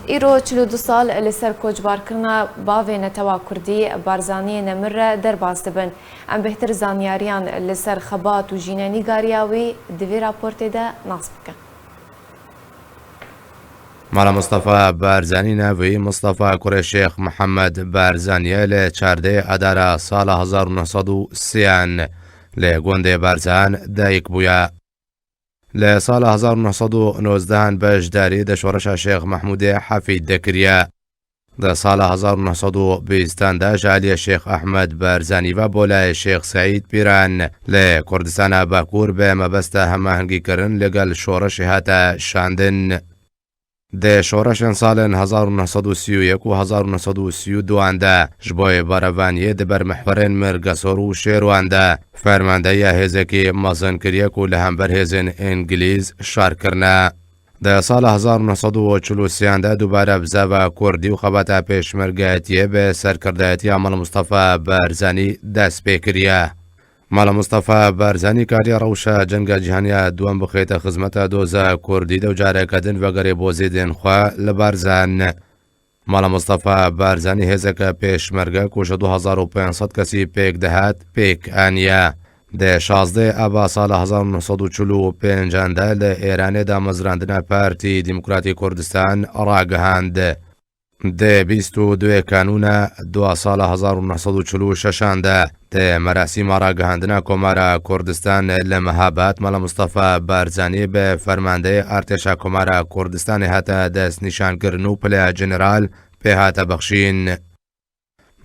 Îro 42 sal li ser koçbarkirina bavê netewa Kurdî Barzaniyê Nemir re derbas dibin. Em bêhtir zanyariyan li ser xebat û jînenîgariya wî di vê raportê de nas bikin. Mala Mistefa Barzanî navê Mistefa kurê Şêx Mihemed Barzanî ye li çardeh Adara sala 1903an li gundê Barzan dayik bûye. Li sala 1919an beşdarî di şoreşa Şêx Mehmûdê Hefîd de kiriye. Di sala 1920an de ji aliyê Şêx Ehmed Barzanî ve bo layê Şêx Seîd Pîran li Kurdistana Bakur bi mebesta hemahengîkirin li gel şoreşê hate şandin. Di şoreşên salên 1931 û 1932an de ji bo berevaniyê di ber mihwerên Mirgesor û Şêrwan de fermandehiya hêzekî mezin kiriye ku li hember hêzên Îngilîz şer kirine. Di sala 1943an de dubare bizava Kurdî û xebata pêşmergayetiyê bi serkirdayetiya Mela Mistefa Barzanî dest pê kiriye. Mela Mistefa Barzanî kariye rewşa Cenga Cîhanî ya Duwem bixête xizmeta doza Kurdî de û careke din vegerê bo zêdên xwe li Barzan. Mela Mistefa Barzanî hêzeke pêşmerge ku ji 2500 kesî pêk dihat pêk aniye. Di şazdeh eva sala 1945 an de li Êranê damezrandina Partî Demokratî Kurdistan ragihand. Di 22 Kanûna dua sala 1946 an de di merasîma ragihandina Komara Kurdistan li Mehabad Mela Mistefa Barzanî bi fermandeyê Artêşa Komara Kurdistanê hate destnîşankirin û pileya general pê hate bexşîn.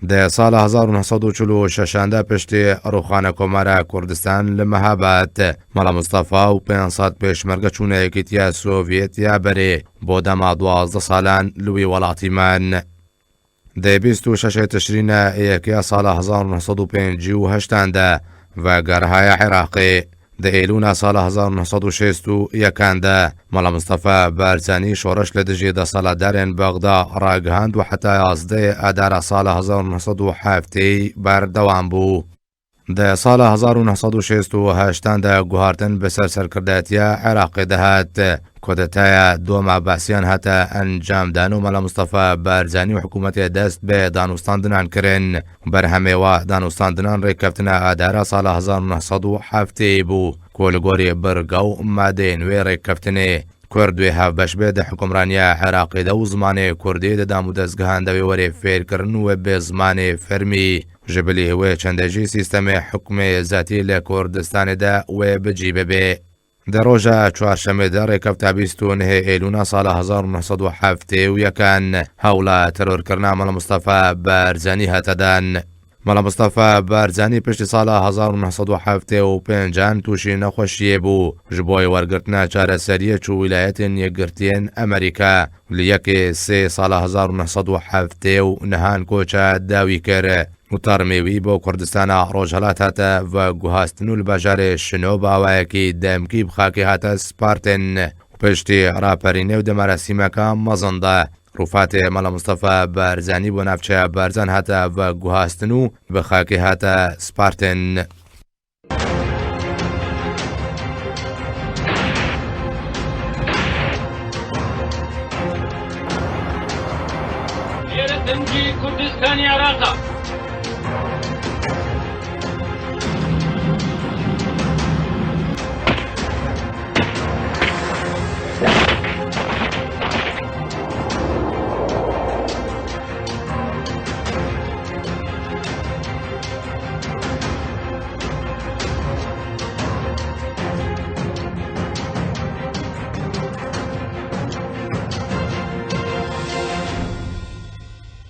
Di sala 1946 an de piştî rûxana Komara Kurdistan li Mehabad, Mela Mistefa û 500 pêşmerge çûne Yekîtiya Sovyet ya berê bo dema 12 salan li wî welatî man. Di 26 Tişrîna yekê sala 1958 an de vegerhaya Iraqê. Di Êlûna sala 1961 an de Mela Mistefa Barzanî şoreş li dijî desthilatdarên Bexda ragihand û heta 11 Adara sala 1970 berdewam bû. Di sala 1968 an de guhartin bi ser serkirdayetiya Iraqê dihat. Kudetaya doma Behsiyan hate encamdan û Mela Mistefa Barzanî û hikûmetê dest bi danûstandinan kirin. Berhemê wa danûstandinan rêkeftina Adara sala 1970 bû ku li gorî birga û madeyên wê rêkeftinê Kurd wê hevbeş be di hikûmraniya Iraqê de û zimanê Kurdî di dam û dezgehan de wê were fêrkirin û wê bi zimanê fermî ji bilî wê çende jî sîstemê hukmê zetî li Kurdistanê de wê bi cî bibe. Di roja çarşemê de rêkefta 29 Êlûna sala 1971 an hewla terorkirina Mela Mistefa Barzanî hate dan. Mela Mistefa Barzanî piştî sala 1975 an tûşî nexweşiyê bû. Ji bo wergirtina çareseriyê çû Wîlayetên Yekgirtiyên Amerîka li yekê sê sala 1979 an koça dawî kir. Û termê wî bo Kurdistana Rojhilat hate veguhastin û li bajarê Şino bi awayekî demkî bi xakê hate spartin û piştî raperînê û di merasîmeke mezin de rûfatê Mela Mistefa Barzanî bo navçeya Barzan hate veguhastin û bi xakê hate spartin. Dengê Kurdistanê Iraq'a.